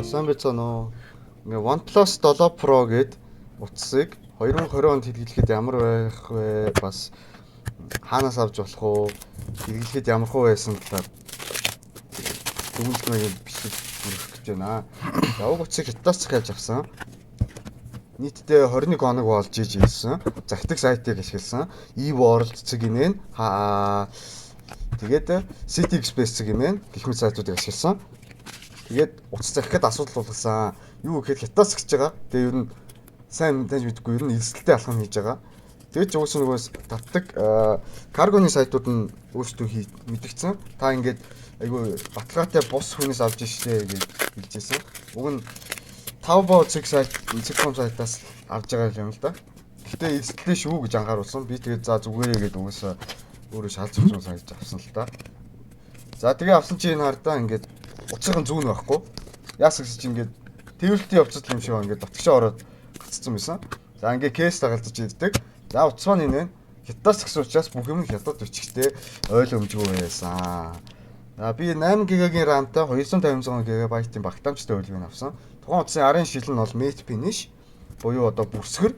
Сайн байцгаана уу? Ингээ OnePlus 7 Pro гээд утсыг 2020 онд хэрэглэхэд ямар байх вэ? Бас хаанаас авч болох уу? Хэрэглэхэд ямар хуу байсан талаар дүгнэлт маягийн бичлэг хүргэх гэж байна. За, уг утсыг хятадаас захиалж авсан. Нийтдээ 21 хоног болж иж ирсэн. Захидаг сайтыг ашигласан. eWorld цэг mn тэгээд City Express цэг mn гэх мэт сайтуудыг ашигласан. Тэгээд утас захихад асуудал тулгарсан. Юу гэхээр хятадаас захиж байгаа. Тэгээ ер нь сайн таньж мэдэхгүй, ер нь эрсдэлтэй алхам хийж байгаа. Тэгээд ч угсаа нөгөөс татдаг каргоны сайтууд нь өөрсдөө мэдгдсэн. Та ингээд айгүй баталгаатай бус хүнээс авч штэ гэж хэлжсэн. Уг нь Taobao цэг сайт, цэг.com сайтаас авч байгаа юм л да. Гэхдээ эрсдэлтэй шүү гэж анхааруулсан. Би тэгээд за зүгээрээ гээд угаасаа өөрөө шал зөвчмөн саяж авсан л да. За, тэгээ авсан чи энэ хардаа ингээд утсын зүүн байхгүй. Яасан гэсэн чи ингээд тээвэрлэлтийн явцад юм шиг ингээд дотгошоо ороод гацсан байсан. За, ингээд case дагалдаж ирдэг. За, утас маань энэ хятадаас гэсэн учраас бүх юм хятад бичгтэй, ойлгомжгүй байсан. За, би 8 ГБ-ийн RAM-тай 256 ГБ-ийн багтаамжтай хувилбарыг авсан. Тухайн утсын арын шилэн нь бол matte finish буюу одоо бүрсгэр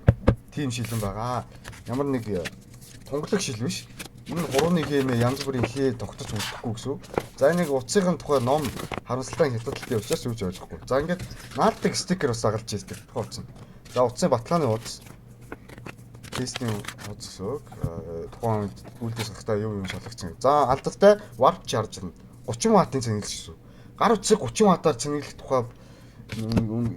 тийм шилэн байгаа. Ямар нэг тунгалаг шил биш. Энэ хурууны хэмээ янз бүрийн хээ тогтож үлдэхгүй гэсэн. За, энийг утсын тухай ном харамсалтай хятад хэлтэй учраас юу ч ойлгохгүй. За, ингээд наалдаг стикер бас дагалж ирдэг тухайн утас. За, утсын баталгааны хуудас, тестийн хуудас гэсэн үг. Тухайн үед үйлдвэрлэх сахтаа юу юм шалгацсан. За, алдартай warp charger нь 30 ваттын цэнэглэж гэсэн. Гар утсыг 30 ваттаар цэнэглэх тухай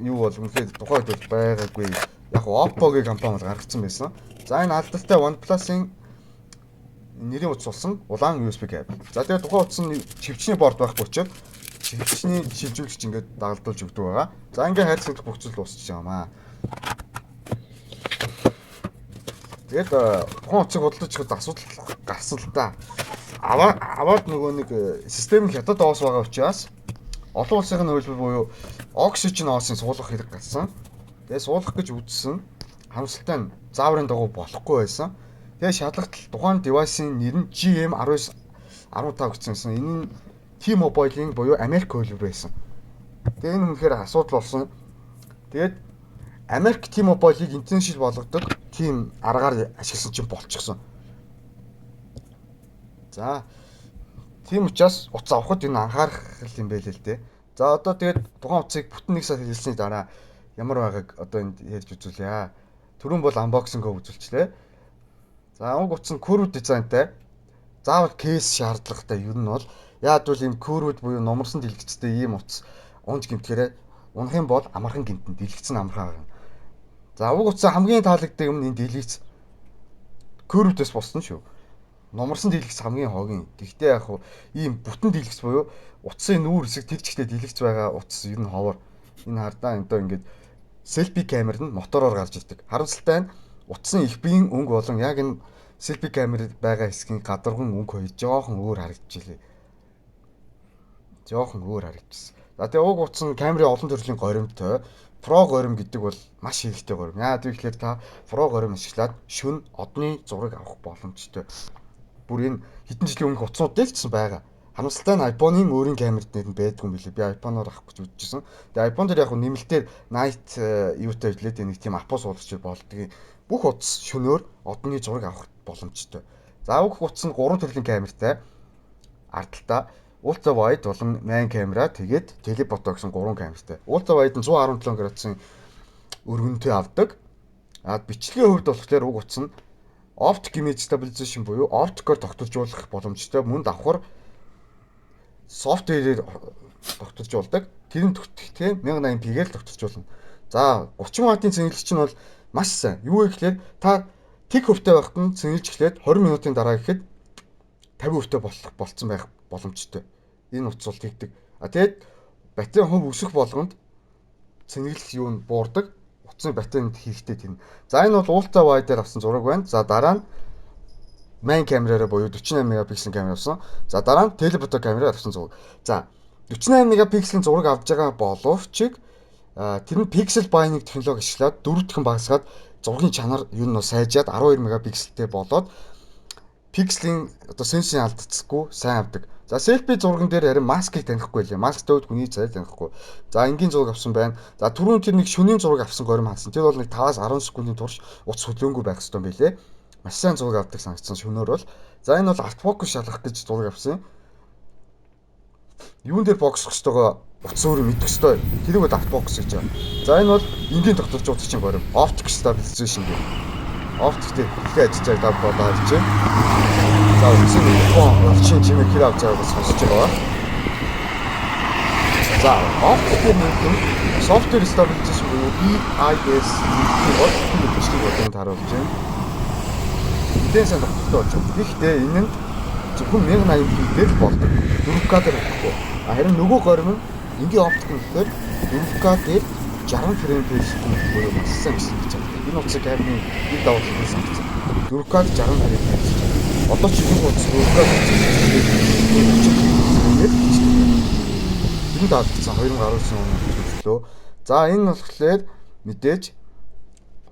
юу бол үнэхээр тухайн үед бол байгаагүй. Яг Oppo-гийн компани бол гаргацсан байсан. За, энэ алдартай OnePlus-ын нэрийн утас болсон улаан USB кабель. За, тэгээд тухайн утас нь шилжүүлэгчний борд байхгүй учраас шилжүүлэгчний шилжүүлэгч ингээд дагалдуулж өгдөг байгаа. За, ингээд хайрцагт бүх зүйл дуусчих юм аа. Тэгээд тухайн утсыг худалдаж авахад асуудал гарсан л та. Аваад нөгөө нэг систем нь хятад OS байгаа учраас олон улсын хувилбар буюу Oxygen OS-ын суулгах хэрэг гарсан. Тэгээд суулгах гэж үзсэн. Харамсалтай нь зааврын дагуу болохгүй байсан. Тэгээд шалгалтал тухайн device-ын нэр нь GM19 15 гэсэн байсан. Энэ нь T-Mobile-ийн буюу Америк хувилбар байсан. Тэгээд энэ үнэхээр асуудал болсон. Тэгээд Америк T-Mobile-ыг international болгодог тийм аргаар ашигласан чинь болчихсон. За, тийм учраас утас авахд энэ анхаарах юм байл л дээ. За, одоо тэгээд тухайн утсыг бүтэн нэг сар хэрэглэсний дараа ямар байгааг одоо энд ярьж үзүүлье. Түрүүн бол unboxing оо үзүүлчлээ. За, уг утас нь curve дизайнтай. Заавал case шаардлагатай ер нь бол. Яад бол ийм curve буюу нумарсан дэлгэцтэй ийм утас унж гэмтгэрээ унах юм бол амархан гэмтэн, дэлгэц нь амархан гарна. За, уг утас хамгийн таалагддаг юм нь энэ дэлгэц. Curve-дээс болсон шүү. Нумарсан дэлгэц хамгийн хогийн. Тэгтээ яг хуу ийм бүтэн дэлгэц буюу утсын нүүр хэсэг тэр чигтээ дэлгэц байгаа утас ер нь ховор. Энэ хардаа энэ ингээд селфи камер нь мотороор гарч ирдэг. Харамсалтай нь утсын их биеийн өнгө болон яг энэ селфи камер байгаа хэсгийн гадаргын өнгө хоёр жоохон өөр харагдчихлээ. Жоохон өөр харагдчихсан. За, тэгээ уг утас нь камерын олон төрлийн горимтой. Pro горим гэдэг бол маш хэрэгтэй горим. Яа гэвэл та Pro горим ашиглаад шөнө одны зураг авах боломжтой. Бүр энэ хэдэн жилийн өмнөх утсууд дээр ч гэсэн байгаа. Харамсалтай нь iPhone-ын өөрийн камер дээр нь байдгүй юм билээ. Би iPhone-оор авах гэж үзчихсэн. Тэгээ iPhone дээр яг нэмэлтээр night юутай хэлээд нэг тийм app суулгаж болдгийг. Бүх утас шөнөөр одны зураг авах боломжтой. За, уг утас нь гурван төрлийн камертай. Ардталта ultra wide болон main камера, тэгээд telephoto гэсэн гурван камертай. Ultra wide нь 117 градусын өргөнтэй авдаг. А бичлэгийн хувьд болохоор уг утас нь optic image stabilization буюу оптикоор тогтолжуулах боломжтой. Мөн давхар software ээр тогтолжуулдаг. Тэр нь тогтчихтэй 1080p-гээр л тогтолжуулна. За, 30 ваттын цэнэглэгч нь бол маш сайн. Юу вэ гэхээр та тэг хувьтай байхад нь цэнэглэж эхлээд 20 минутын дараа гэхэд 50% болох болцсон байх боломжтой. Энэ утас бол тэгдэг. А тэгээд батарейн хувь өсөх болгонд цэнэглэх юу нь буурдаг. Утасны батарейнд хэрэгтэй тийм. За, энэ бол ultra wide дээр авсан зураг байна. За, дараа нь main камераараа буюу 48 мегапикселийн камер авсан. За, дараа нь telephoto камераар авсан зураг. За, 48 мегапикселийн зураг авч байгаа боловч тэр нь pixel binning технологи ашиглаад дөрөв дахин багасгаад зургийн чанар юу нь сайжраад 12 мегапикселтэй болоод пикселийн одоо сенсорын алдацгүй сайн авдаг. За, селфи зурган дээр харин маскыг танихгүй лээ. Маск төвд хүний цай танихгүй. За, энгийн зураг авсан байна. За, түрүүн тэр нэг шөнийн зураг авсан горим хасан. Тэр бол нэг 5-аас 10 секундын турш утас хөдлөөнгүй байх хэрэгтэй юм билээ. Маш сайн зураг авдаг санагдсан шөнөөр бол. За, энэ бол autofocus шалгах гэж зураг авсан. Юун дээр фокуслох ёстойгоо утас өөрөө мэдэх ёстой. Тэрийг бол autofocus гэж байна. За, энэ бол энгийн тогтолж утас чинь горим. Optic stabilization гэх. Optic дээр хэрхэн ажиллаж байгааг та бүхэн одоо харж байна. За, утасны микрофон орчин чимээ хэр авч байгааг сонсож байгаа. За, optic дээр нэмэх software stabilization буюу EIS гэх бол энэ бичлэг одоо энд харуулж байна. Нэлээд сайн тогтолтой болж байна. Гэхдээ энэ нь зөвхөн 1080p дээр л болдог. 4K дээр болохгүй. Харин нөгөө горим нь энгийн оптик нь болохоор 4K дээр 60 frame per second буюу маш сайн бичлэг хийж байгаа. Энэ утсыг камерын нэг давуу талыг санагдсан. 4K 60 frame per second. Одоо чи энэ утас 4K бичлэг дээр бичлэг. Энэ таалагдсан, 2019 оны төлөвлөө. За, энэ болохоор мэдээж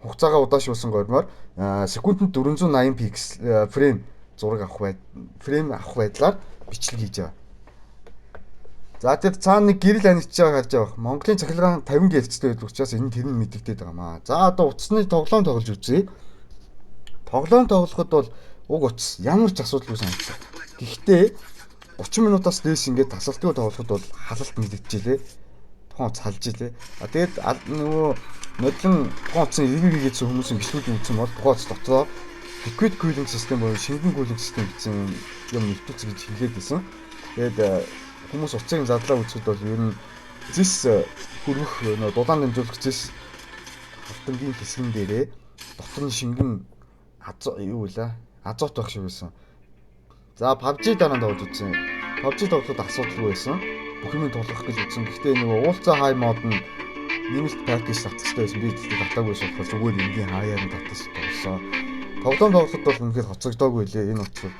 хугацаагаа удаашруулсан горимоор секундэд 480 пиксел frame зураг авах бай frame авах байдлаар бичлэг хийж байгаа. За, тэр цаана нэг гэрэл анигдж байгааг харж байгаа. Монголын цахилгаан 50 Гц-тэй байдаг учраас энэ тэр нь мэдэгдээд байгаа маа. За, одоо утасны тоглоом тоглож үзье. Тоглоом тоглоход бол уг утас ямар ч асуудалгүй санагдсан. Гэхдээ 30 минутаас дээш ингээд тасалтгүй тоглоход бол халалт мэдэгдэжээ. Тухайн утас халж илээ. А тэгээд нөгөө нодлон тухайн утсын review хийгээдсэн хүмүүсийн бичлэгүүд үзсэн бол тухайн утас дотроо liquid cooling system буюу шингэн cooling system гэсэн юм нэвтрүүлсэн гэж хэлээд байсан. Тэгээд хүмүүс утсыг задлаа үзэхэд бол ер нь зэс хөрвөх нөө дулаан дамжуулах зэс хавтангийн хэсгэн дээрээ дотор нь шингэн азо юу вэ? Азот байх шиг байсан. За, PUBG дараа нь тоглож үзсэн. PUBG тоглоход асуудалгүй байсан. Бүх юм тулгах гэж үзсэн. Гэхдээ нөгөө Ultra High mode нь нэмэлт package татах хэрэгтэй байсан. Би тэгтээ татаагүй болохоор зүгээр энгийн high-аар нь татаж тоглосон. Тоглоом тоглоход бол үнэхээр хоцрогдоогүй лээ энэ утас.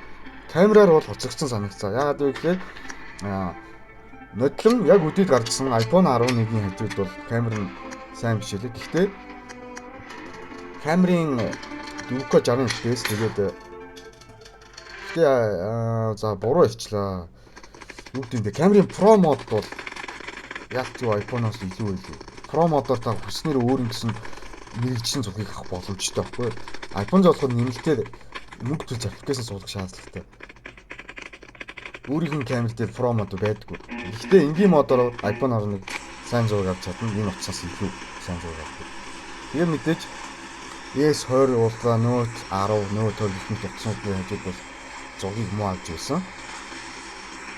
Камераар бол хоцрогдсон санагцаа. Яагаад вэ гэхээр нодлон яг үдид гаргасан iPhone 11-ийн хажууд бол камер нь сайн биш лээ. Гэхдээ камерын 4K 60 FPS, тэгээд гэхдээ за, буруу ярьчлаа. Юу гэдэг юм бэ? Камерын Pro mode бол ялч юу iPhone-оос илүү байлээ. Pro mode-оор та хүснээр өөр ингэсэн мэрэгжлийн зургийг авах боломжтой байхгүй юу? iPhone болохоор нэмэлтээр мөнгө төлж application суулгах шаардлагатай. Өөрийнх нь камер дээр Pro mode байдаггүй. Гэхдээ энгийн mode-оор iPhone 11 сайн зураг авч чадна. Энэ утсаас илүү сайн зураг авдаг. Тэгээ мэдээж S20 Ultra, Note 10, Note 20 гэх мэт утаснуудын хажууд бол зургийг муу авч байсан.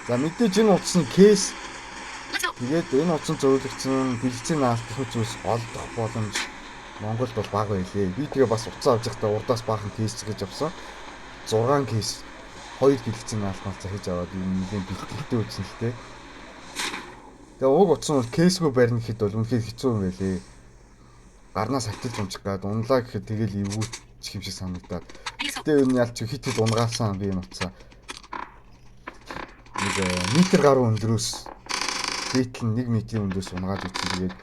За, мэдээж энэ утасны case, тэгээд энэ утсанд зөвлөгдсөн дэлгэцийн наалт гэх зүйлс олдох боломж Монголд бол бага байлээ. Би тэгээ бас утсаа авч байхдаа урдаас баахан case гэж авсан. 6 case, 2 дэлгэцийн наалт малцаа хийж аваад юм нэлийн бэлтгэлтэй үзсэн л дээ. Тэгээ уг утсан бол case гүй барина гэхэд бол үнэхээр хэцүү юм байлээ. Гарнаас хатилж унчих гад унлаа гэхэд тэгэл эвгүүчих юм шиг санагдаад. Гэтэ энэ ялч хит хит унгаасан би энэ утсаа. Нэг метр гаруй өндрөөс, дээдл нь 1 метрийн өндрөөс унгааж үзсэн. Тэгээд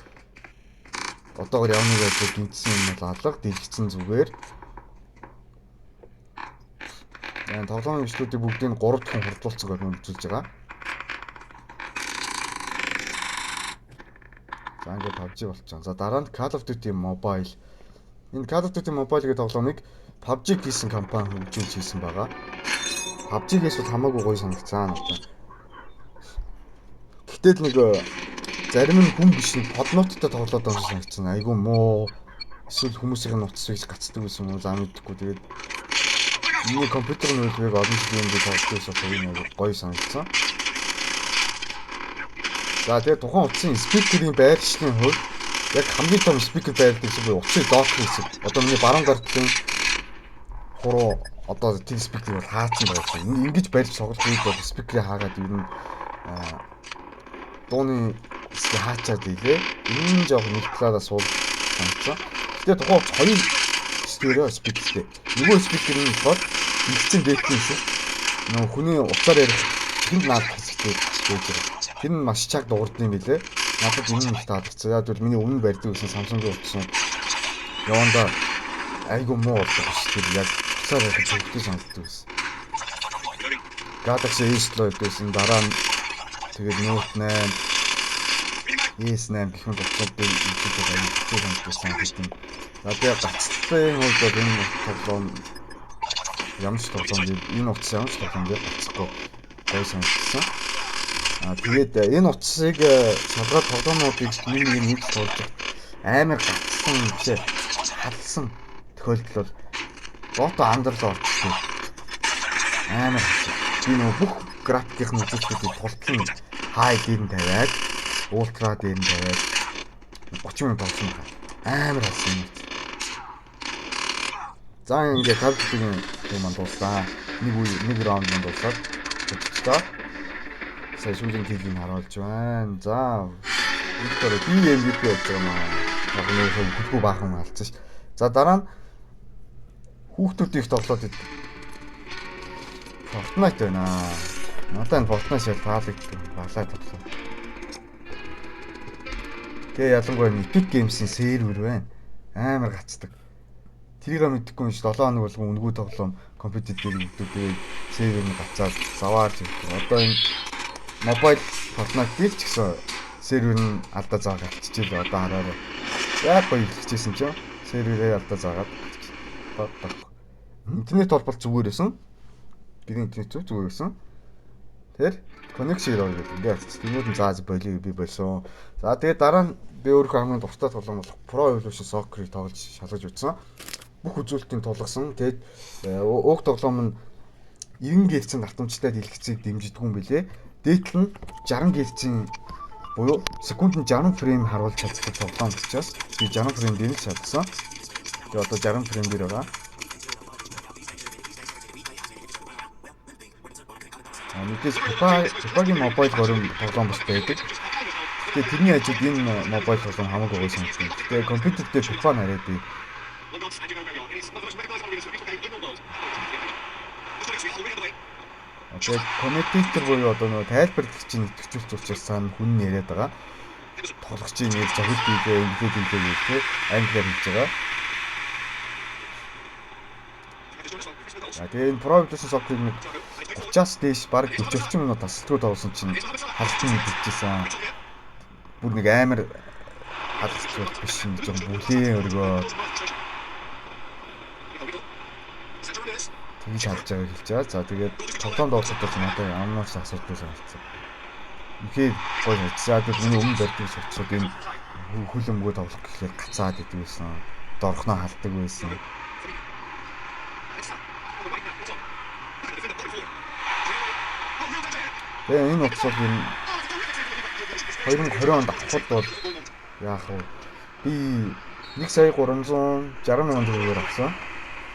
одоогор явны байдлаар гинтсэн юм бол алга, дэлгэцэн зүгээр. Энэ тоглоомын бичлүүдийг бүгдийг 3 дахин хурдуулсан гормон үзүүлж байгаа. За, ингээд PUBG болчихсон. За, дараа нь Call of Duty Mobile. Энэ Call of Duty Mobile гэдэг тоглоомыг PUBG хийсэн компани хөгжүүлж хийсэн байгаа. PUBG-гээс бол хамаагүй гоё санагцсан надад. Гэтэл нэг зарим нь хүн биш, нэг подноттой тоглоод байгаа юм санагдсан. Айгу муу. Эсвэл хүмүүсийн нутас гэж гацдаг байсан юм уу? За, мэдэхгүй. Тэгээд миний компьютерийн үйлдвэрийг олон жилийн өмнө тоглож байсан болохоор энэ айгу гоё санагдсан. За, тэгээд тухайн утсын speaker ийн байршлын хувьд яг хамгийн том speaker байрладаг гэсэн буюу утсын доодох хэсэг. Одоо миний баруун гар талын хуруу одоо тэр speaker ийг бол хаацсан байгаа чинь. Ингэж барьж тоглох үед бол speaker ийг хаагаад ер нь дууны хэсгийг хаачаад илээ. Энэ нь жоох нэг талаараа суул санагдсан. Гэтэ тухайн утас хоёр стерео speaker тэй. Нөгөө speaker нь болохоор дэлгэцэн дээдлийн хэсэг. Нөгөө хүний утсаар ярих чихэнд наадах хэсэгтэй байж байгаа. Тэр нь маш чаг дуурдсан юм билэ. Надад энэ нь их таалагдсан. Яг бол миний өмнө барьдаг гэсэн Samsung-ийн утас явандаа айгу муу болдог биш. Тэр яг утсаар ярих төвхтэй санагддаг байсан. Galaxy S7 байсан. Дараа нь тэгээд Note 8, S8 гэх мэт утсууд дээр үзүүлээд аюул хэцүү санагдсан хэдэн. За тэгээ гацлын хувьд бол энэ тоглоом ямар ч тоглоом дээр энэ утас ямар ч тоглоом дээр гацхгүй гоё санагдсан. Аа тэгээд энэ утсыг шалгаад тоглоомнуудыг нэг нэг нэг тоглож амар гацсан юм халсан тохиолдол бол Dota Underlord орчихсон. Амар хасан. Би нөгөө бүх графикийн үзүүлэлтүүдийг тултал нь high дээр нь тавиад, ultra дээр нь тавиад 30 минут тоглосон байна. Амар хасан юм. За ингээ Call of Duty-гийн юм маань дууслаа. Нэг үе нэг раунд маань дуусаад болчихлоо. Сая сүүлийн kill ийг харуулж байна. За Виктор би MVP болж байгаа маа. Яг нэг хөлгүй баахан алдсан ш. За дараа нь хүүхдүүд их тоглоод идэв. Fortnite байна. Надад энэ Fortnite шал таалагддаг. Балай тоглоо. Тэгээ ялангуяа Epic Games-ийн сервер байна. Амар гацдаг. Тэрийг мэдэхгүй юм шиг 7 хоног болгон үнэгүй тоглоом компьютер дээр өгдөг. Тэгээд сервер нь гацаад заваарч ирдэг. Одоо энэ mobile Fortnite дээр ч гэсэн сервер нь алдаа заагаад галччихлээ. Одоо хараарай. Яг гоё эхэлчихсэн чинь серверээ алдаа заагаад галчих. Интернет холболт зүгээр байсан. Гэрийн интернет зүгээр байсан. Тэр connection error гэдэг ингээд алдчих. Тэнгүүд нь зааз болио би болсон. За тэгээд дараа нь би өөрөө хамгийн дуртай тоглоом болох Pro Evolution Soccer-ыг тоглож шалгаж үзсэн. Бүх үзүүлэлтийг тулгасан. Тэгээд уг тоглоом нь 90 Гц-ийн давтамжтай дэлгэцийг дэмждэг юм билээ. Дээдл нь 60 Гц-ийн буюу секундэд 60 frame харуулж чаддаг тоглоом учраас би 60 frame дээр л шалгасан. Тэгээ одоо 60 frame дээр байгаа. А мэдээж FIFA-гийн mobile горим тоглоом бас байдаг. Тэгээ тэрний ажид энэ mobile тоглоом хамаагүй гоё санагдав. Тэгээ компьютер дээр FIFA нараад би. Тэгээд commentator буюу одоо нөгөө тайлбарлагчийн идэвхжүүлэлт учраас цаана хүн нь яриад байгаа. Тоглогчийн нэр зохилт хийлээ, ингээд хийлээ гэх тээ англиар хэлж байгаа. За тэгээ энэ Pro Evolution Soccer-ыг нэг 30-аас дээш бараг 40 орчим минут тасалдгүй тоглосон чинь халдсан мэдчихсэн. Бүр нэг амар халдсан биш нэг жоо бүлээн өргөө. Тэгж халж байгааг хэлж байгаа. За тэгээд тоглоом тоглоход бол надад ямар ч асуудал санагдсан. Үнэхээр гоё санагдсан. Яг миний өмнө барьдаг сувцууд энэ хөл өмгөө тоглох гэхлээр гацаад идэг байсан. Дорхноо халдаг байсан. Тэгээ энэ утас бол энэ 2020 онд авахд бол яах вэ? Би 1 сая 360 мянган төгрөгөөр авсан.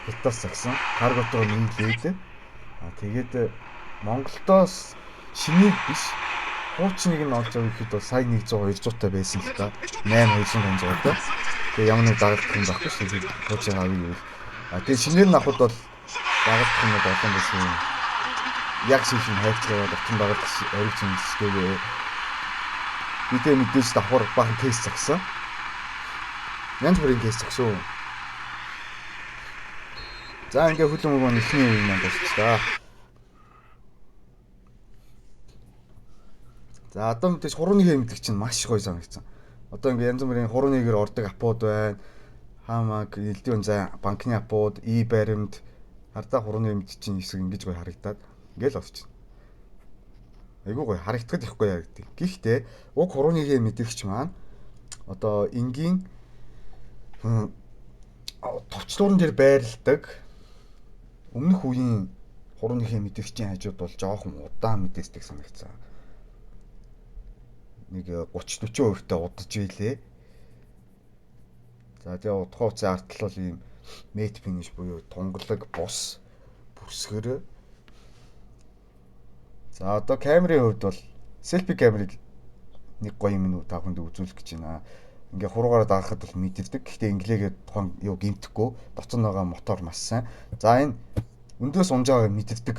Хятадаас загсан. Карготоо нийлээд. А тэгээд Монголдоос шинийг биш хуучныг нь олж авах гэхэд бол сая 100 200 та байсан л та. 8 250 та. Тэгээ ямар нэг дагалдах юм байхгүй шүү дээ. Хуучин авъя гэвэл. А тэгээ шинээр нь авахд бол дагалдах юм олон байсан юм. Яг шиг шин хайцгаа дотн дагалдах ориг зэмсгээгээ. Би тэгээ мэдээж давхар бахан кейс загсан. Янз бүрийн кейс загсан. За ингээ хөл өмг маань эхний үе маань дуусчихлаа. За одоо мэдээж хурууны хэмдэг чинь маш гоё санагдсан. Одоо ингээ янз бүрийн хурууныгээр ордог апууд байна. Хамаг элдвэн зай банкны апууд, и баримт хардаа хурууны хэмдэг чинь хэсэг ингэж гоё харагдаад ингээл болчихно. Айгуу гоё харагдахад их гоё харагддаг. Гэхдээ уг хурууны мэдэгч маань одоо энгийн товчлуурн дээр байрладаг өмнөх үеийн хурууныхээ мэдэгчийн хажууд бол жоохон удаан мэдээсдэг санагдсан. Нэг 30 40% та удаж билээ. За тэгээ удах хугацааны ард тал бол ийм matte finish буюу тунгалаг бус бүсгэр. За одоо камерын хувьд бол селфи камерыг нэг гоё юм та бүхэнд үзүүлэх гэж байна. Ингээ хуруугаараа даахад бол мэдэрдэг. Гэхдээ инглээгээд тухайн юу гимтэхгүй. Доцсон байгаа мотор маш сайн. За энэ өндрөөс унж байгааг мэдэрдэг.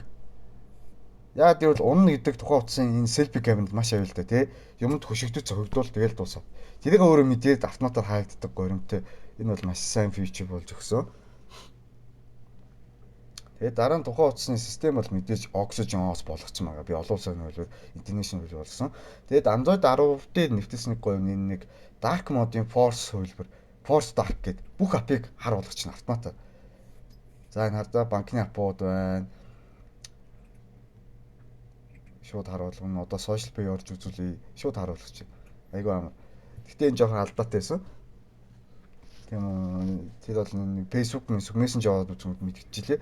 Яг гэвэл унна гэдэг тухайн утсын энэ селфи камеранд маш аюултай тий. Юмд хөшигдөж цохигдвол тэгэл дуусав. Тэрийг өөрөө мэдээд автоматар хаагддаг горимтой. Энэ бол маш сайн фичер болж өгсөн. Тэгээд дараа нь тухайн утасны систем бол мэдээж Oxygen OS болгоцсон байгаа. Би олон улсын хөлөөр, international хөлөөр болсон. Тэгээд Android 10 дээр нэвтэрсэн нэг гоё нэг Dark mode-ын Force хувилбар, Force Dark гэдэг бүх app ыг хар болгочихно автоматар. За, энэ хардаа банкны app ууд байна. Шууд хар болгоно. Одоо social pay орж үзүүлье. Шууд хар болгочих. Айгүй амар. Гэтэ энэ жоохон алдаатай байсан. Тийм үү. Тэр бол нэг Facebook, Messenger аваад үзэнгүүд мэдчихлээ.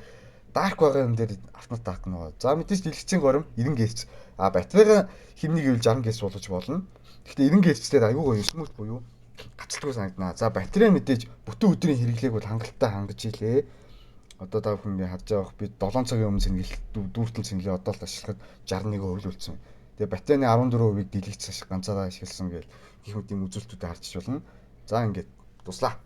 Dark байгаа юм дээр автомат dark нөгөө. За, мэдээж дэлгэцийн горим 90 Гц. А батарейгаа химнийг ивэл 60 Гц болгож болно. Гэхдээ 90 Гц-ээр айгүй гоё smooth буюу гацалтгүй санагдана. За, батарей мэдээж бүтэн өдрийн хэрэглээг бол хангалттай хангаж илээ. Одоо та бүхэн ингээ харж байгаа, би 7 цагийн өмнө сэнгэлт дүүртэл сэнгэлээ, одоо л ашиглахад 61% үлдсэн. Тэгээ батарейны 14%-ийг дэлгэц ганцаараа ашигласан гэл гэх мэт юм үзүүлэлтүүдээ харж болно. За, ингээд дуслаа.